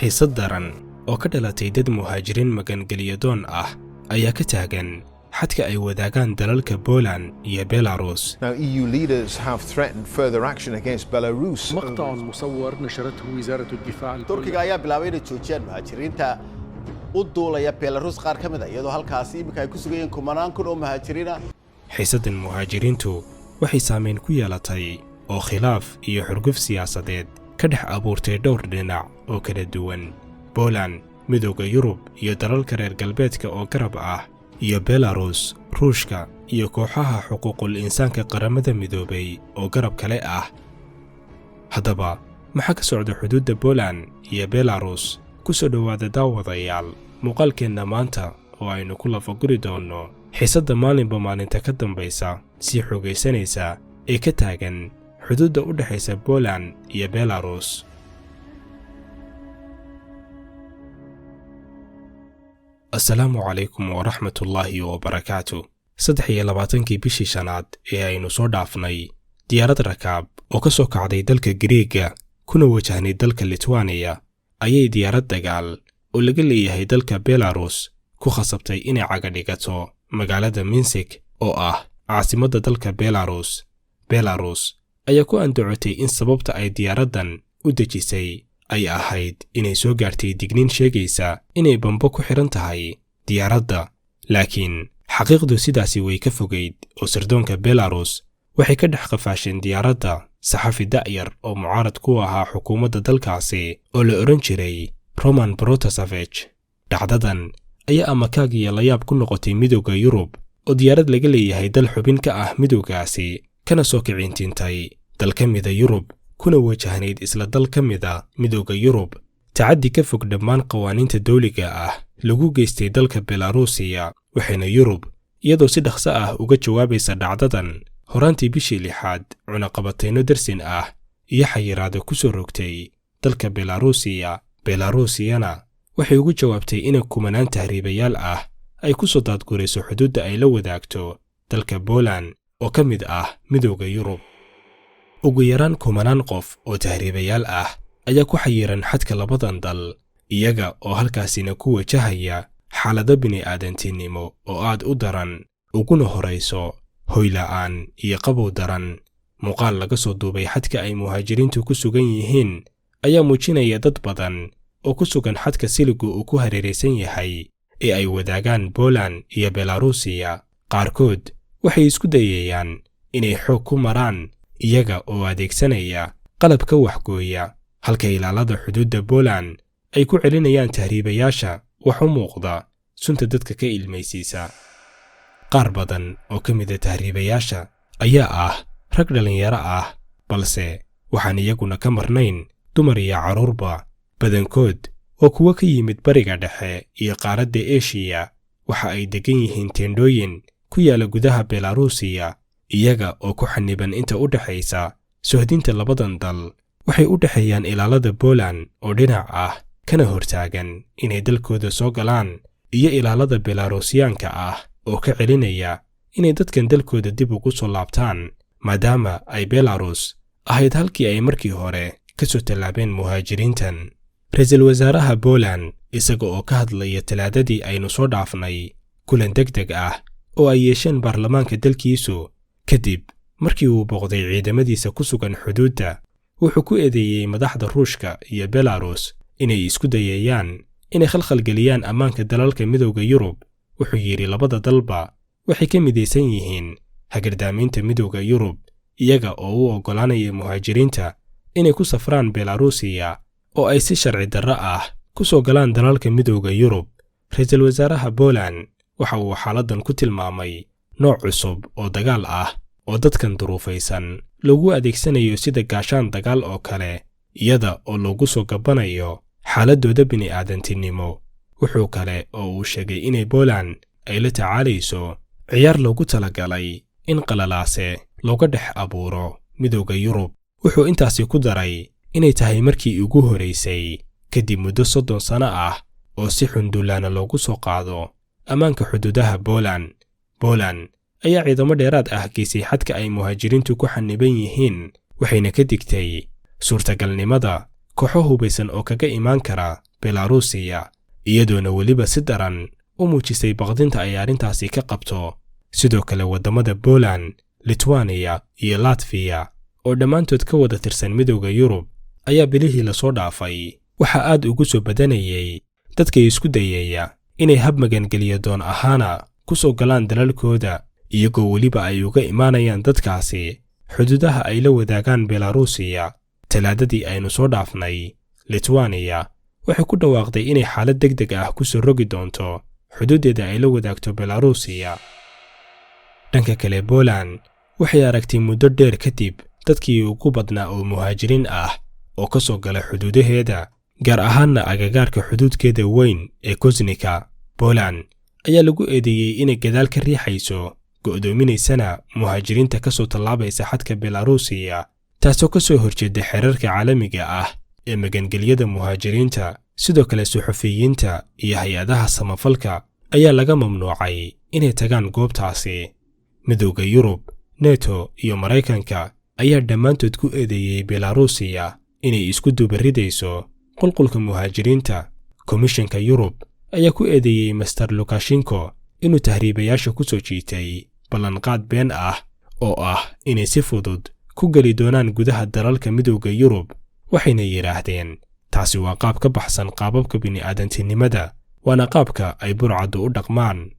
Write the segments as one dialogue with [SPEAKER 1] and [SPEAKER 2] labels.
[SPEAKER 1] Xiisad daran oo ka dhalatay dad muhaajiriin magangelyadoon ah ayaa ka taagan xadka ay wadaagaan dalalka Poland iyo Belarus.
[SPEAKER 2] Now, EU leaders have threatened further action against Belarus.
[SPEAKER 3] مقطع مصور نشرته وزارة الدفاع.
[SPEAKER 4] Turkiga ayaa bilaabay inay joojiyaan muhaajiriinta u duulaya Belarus qaar ka mid a, iyadoo halkaasi iminka ay ku sugan yihiin kumanaan kun oo muhaajiriina.
[SPEAKER 1] Xiisaddan muhaajiriintu waxay saamayn ku yeelatay oo khilaaf iyo xurguf siyaasadeed ka dhex abuurtay dhowr dhinac oo kala duwan: Poland, Midowda Yurub iyo dalalka reer galbeedka oo garab ah, iyo Belarus, Ruushka iyo kooxaha xuquuqul insaanka Qaramada Midoobay oo garab kale ah. Haddaba, maxaa ka socda xuduudda Poland iyo Belarus? Ku soo dhowaada, daawadayaal, muuqaalkeenna maanta oo aynu ku lafaguri doonno xiisadda maalinba maalinta ka dambaysa sii xoogaysanaysa ee ka taagan xuduudda u dhexaysa Poland iyo Belarus. Asalaamu calaykum waraxmatullaahi wabarakaatu. 23-kii bishii shanaad ee aynu soo dhaafnay, diyaarad rakaab oo ka soo kacday dalka Gariega kuna wajahnay dalka Litwaniya ayay diyaarad dagaal oo laga leeyahay dalka Belarus ku khasabtay inay cagadhigato magaalada Minsik oo ah caasimadda dalka Belarus. Belarus ayaa ku andacotay in sababta ay diyaaraddan u dejisay ay ahayd inay soo gaartay digniin sheegaysa inay bambo ku xidhan tahay diyaaradda, laakiin xaqiiqdu sidaasi way ka fogayd oo sirdoonka Belarus waxay ka dhex qafaasheen diyaaradda saxafi da'yar oo mucaarad ku ahaa xukuumadda dalkaasi oo la odhan jiray Roman Protasevich. Dhacdadan ayaa amakaag iyo layaab ku noqotay Midowda Yurub oo diyaarad laga leeyahay dal xubin ka ah midowgaasi kana soo kiciintintay dal ka mida Yurub kuna wajahnayd isla dal ka mida Midowda Yurub tacaddi ka fog dhammaan qawaaniinta dawliga ah lagu geystay dalka Belarusiya. Waxayna Yurub iyadoo si dhaqso ah uga jawaabaysa dhacdadan horaantii bishii lixaad cunaqabatayno darsin ah iyo xayiraado ku soo rogtay dalka Belarusiya. Belarusiyana waxay ugu jawaabtay inay kumanaan tahriibayaal ah ay ku soo daadgurayso xuduudda ay la wadaagto dalka Poland oo ka mid ah Midowda Yurub. Ugu yaraan kumanaan qof oo tahriibayaal ah ayaa ku xayiran xadka labadan dal, iyaga oo halkaasina ku wajahaya xaalado bini'aadantinimo oo aad u daran, uguna horayso hoyla'aan iyo qabow daran. Muuqaal laga soo duubay xadka ay muhaajiriintu ku sugan yihiin ayaa muujinaya dad badan oo ku sugan xadka siligu uu ku hareeraysan yahay ee ay wadaagaan Poland iyo Belarusiya. Qaarkood waxay isku dayayaan inay xoog ku maraan iyaga oo adeegsanaya qalabka waxgooya, halka ilaalada xuduudda Poland ay ku celinayaan tahriibayaasha wax u muuqda sunta dadka ka ilmaysiisa. Qaar badan oo ka mida tahriibayaasha ayaa ah rag dhallinyaro ah, balse waxaan iyaguna ka marnayn dumar iyo carruurba. Badankood waa kuwo ka yimid Bariga Dhexe iyo qaaradda Eshiya. Waxa ay deggan yihiin teendhooyin ku yaala gudaha Belarusiya, iyaga oo ku xaniban inta u dhexaysa sohdinta labadan dal. Waxay u dhexeeyaan ilaalada Poland oo dhinac ah kana hortaagan inay dalkooda soo galaan, iyo ilaalada Belarusiyaanka ah oo ka celinaya inay dadkan dalkooda dib ugu soo laabtaan, maadaama ay Belarus ahayd halkii ay markii hore ka soo tallaabeen muhaajiriintan. Ra-iisul wasaaraha Poland isaga oo ka hadlaya Talaadadii aynu soo dhaafnay kulan deg deg ah oo ay yeesheen baarlamaanka dalkiisu kadib markii uu booqday ciidamadiisa ku sugan xuduudda, wuxuu ku eedeeyey madaxda Ruushka iyo Belarus inay isku dayayaan inay khalkhalgeliyaan ammaanka dalalka Midowda Yurub. Wuxuu yidhi labada dalba waxay ka midaysan yihiin hagardaamaynta Midowda Yurub, iyaga oo u oggolaanaya muhaajiriinta inay ku safraan Belarusiya oo ay si sharci darro ah ku soo galaan dalalka Midowda Yurub. Ra-iisul wasaaraha Poland waxa uu xaaladdan ku tilmaamay nooc cusub oo dagaal ah oo dadkan duruufaysan loogu adeegsanayo sida gaashaan dagaal oo kale, iyada oo loogu soo gabbanayo xaaladdooda bini'aadantinimo. Wuxuu kale oo uu sheegay inay Poland ay la tacaalayso ciyaar loogu talagalay in qalalaase looga dhex abuuro Midowda Yurub. Wuxuu intaasi ku daray inay tahay markii ugu horaysay kadib muddo 30 sano ah oo si xundullaana loogu soo qaado ammaanka xuduudaha Poland. Poland ayaa ciidamo dheeraad ah geysay xadka ay muhaajiriintu ku xaniban yihiin, waxayna ka digtay suurtagalnimada kooxo hubaysan oo kaga imaan kara Belarusiya, iyadoona weliba si daran u muujisay baqdinta ay arrintaasi ka qabto. Sidoo kale waddamada Poland, Lithuania iyo Latviya oo dhammaantood ka wada tirsan Midowda Yurub ayaa bilihii lasoo dhaafay waxaa aad ugu soo badanayay dadka isku dayaya inay hab magangeliyo doon ahaana ku soo galaan dalalkooda, iyagoo weliba ay uga imaanayaan dadkaasi xuduudaha ay la wadaagaan Belarusiya. Talaadadii aynu soo dhaafnay, Lithuania waxay ku dhawaaqday inay xaalad degdeg ah ku soo rogi doonto xuduudeeda ay la wadaagto Belarusiya. Dhanka kale, Poland waxay aragtay muddo dheer kadib dadkii ugu badnaa oo muhaajiriin ah oo ka soo gala xuduudaheeda, gaar ahaanna agagaarka xuduudkeeda weyn ee Kosnika. Poland ayaa lagu eedeeyey inay gadaal ka riixayso go'doominaysana muhaajiriinta ka soo tallaabaysa xadka Belarusiya, taasoo ka soo horjeeda xeerarka caalamiga ah ee magangelyada muhaajiriinta. Sidoo kale suxufiyiinta iyo hay-adaha samafalka ayaa laga mamnuucay inay tagaan goobtaasi. Midowda Yurub, NATO iyo Maraykanka ayaa dhammaantood ku eedeeyey Belarusiya inay isku dubaridayso qulqulka muhaajiriinta. Komishanka Yurub ayaa ku eedeeyey Master Lukashenko inuu tahriibayaasha ku soo jiitay ballanqaad been ah oo ah inay si fudud ku geli doonaan gudaha dalalka Midowda Yurub, waxayna yidhaahdeen taasi waa qaab ka baxsan qaababka bini'aadantinimada, waana qaabka ay burcaddu u dhaqmaan.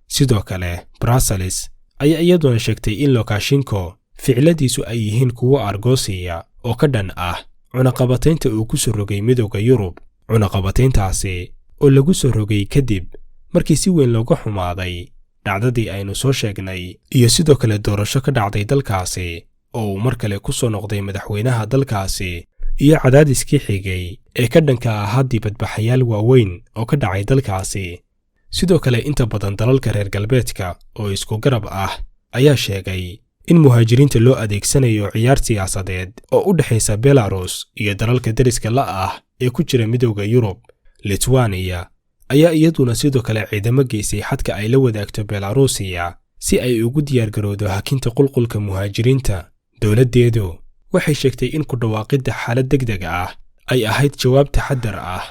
[SPEAKER 1] Sidoo kale Brussels ayaa iyaduna sheegtay in Lukashenko ficiladiisu ay yihiin kuwo argoosiya oo ka dhan ah cunaqabataynta uu ku soo rogay Midowda Yurub. Cunaqabatayntaasi oo lagu soo rogay kadib markii si weyn looga xumaaday dhacdadii aynu soo sheegnay iyo sidoo kale doorasho ka dhacday dalkaasi oo uu mar kale ku soo noqday madaxweynaha dalkaasi, iyo cadaadiskii xigay ee ka dhanka ahaa dibadbaxayaal waaweyn oo ka dhacay dalkaasi. Sidoo kale inta badan dalalka reer galbeedka oo isku garab ah ayaa sheegay in muhaajiriinta loo adeegsanayo ciyaar siyaasadeed oo u dhexaysa Belarus iyo dalalka deriska la ah ee ku jira Midowda Yurub. Lithuania ayaa iyaduna sidoo kale ciidamo geysay xadka ay la wadaagto Belarusiya si ay ugu diyaargarowdo hakinta qulqulka muhaajiriinta. Dowladdeedu waxay sheegtay in ku dhawaaqidda xaalad degdeg ah ay ahayd jawaab taxadar ah.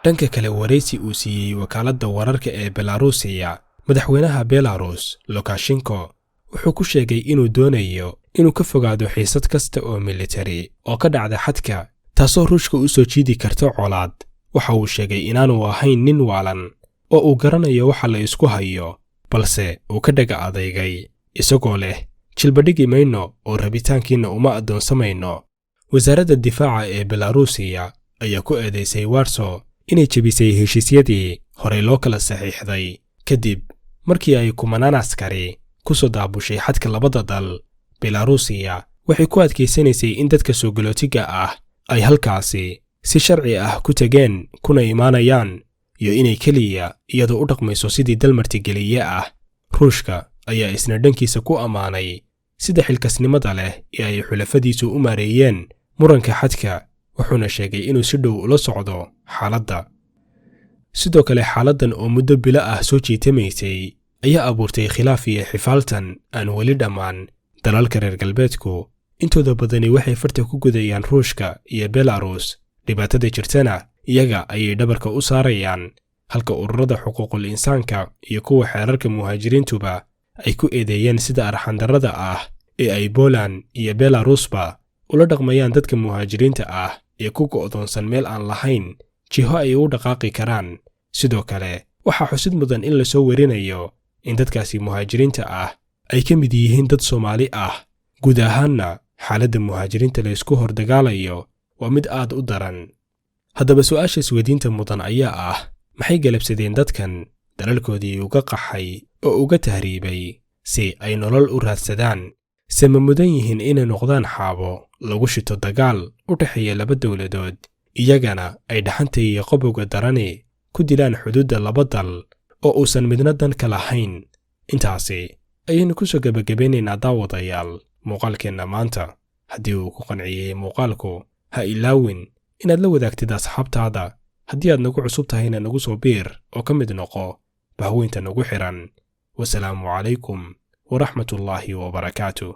[SPEAKER 1] Dhanka kale, waraysi uu siiyey wakaaladda wararka ee Belarusiya, madaxweynaha Belarus Lukashenko wuxuu ku sheegay inuu doonayo inuu ka fogaado xiisad kasta oo militari oo ka dhacda xadka, taasoo Ruushka u soo jiidi karta colaad. Waxa uu sheegay inaanu ahayn nin waalan oo uu garanayo waxa la isku hayo, balse uu ka dhaga adeygay isagoo leh jilbadhigi mayno oo rabitaankiina uma addoonsamayno. Wasaaradda difaaca ee Belarusiya ayaa ku eedeysay Warsaw inay jebisay heshiisyadii horey loo kala saxiixday kadib markii ay kumanaan askari ku soo daabushay xadka labada dal. Belarusiya waxay ku adkaysanaysay in dadka soo galootiga ah ay halkaasi si sharci ah ku tegeen kuna imaanayaan, iyo inay keliya iyadoo u dhaqmayso sidii dal martigeliye ah. Ruushka ayaa isna dhankiisa ku ammaanay sida xilkasnimada leh ee ay xulafadiisu u maareeyeen muranka xadka, wuxuuna sheegay inuu si dhow ula socdo xaaladda. Sidoo kale xaaladdan oo muddo bilo ah soo jiitamaysay ayaa abuurtay khilaaf iyo xifaaltan aan weli dhammaan. Dalalka reer galbeedku intooda badani waxay farta ku gudayaan Ruushka iyo Belarus, dhibaatada jirtana iyaga ayay dhabarka u saarayaan, halka ururada xuquuqul insaanka iyo kuwa xeerarka muhaajiriintuba ay ku eedeeyeen sida arxandarrada ah ee ay Poland iyo Belarusba ula dhaqmayaan dadka muhaajiriinta ah ee ku go'doonsan meel aan lahayn jiho ay u dhaqaaqi karaan. Sidoo kale waxaa xusid mudan in lasoo werinayo in dadkaasi muhaajiriinta ah ay ka mid yihiin dad Soomaali ah. Guud ahaanna xaaladda muhaajiriinta la isku hor dagaalayo waa mid aad u daran. Haddaba su'aasha isweydiinta mudan ayaa ah, maxay galabsadeen dadkan dalalkoodii uga qaxay oo uga tahriibay si ay nolol u raadsadaan? Se ma mudan yihiin inay noqdaan xaabo lagu shito dagaal u dhexeeya laba dowladood, iyagana ay dhaxanta iyo qabowga darani ku dilaan xuduudda laba dal oo uusan midna dan ka lahayn? Intaasi ayaynu ku soo gebagabeynaynaa daawadayaal muuqaalkeenna maanta. Haddii uu ku qanciyey muuqaalku, ha ilaawin inaad la wadaagtid asxaabtaada. Haddii aad nagu cusub tahayna nagu soo biir oo ka mid noqo bahweynta nagu xiran. Wasalaamu calaykum waraxmatullaahi wabarakaatu.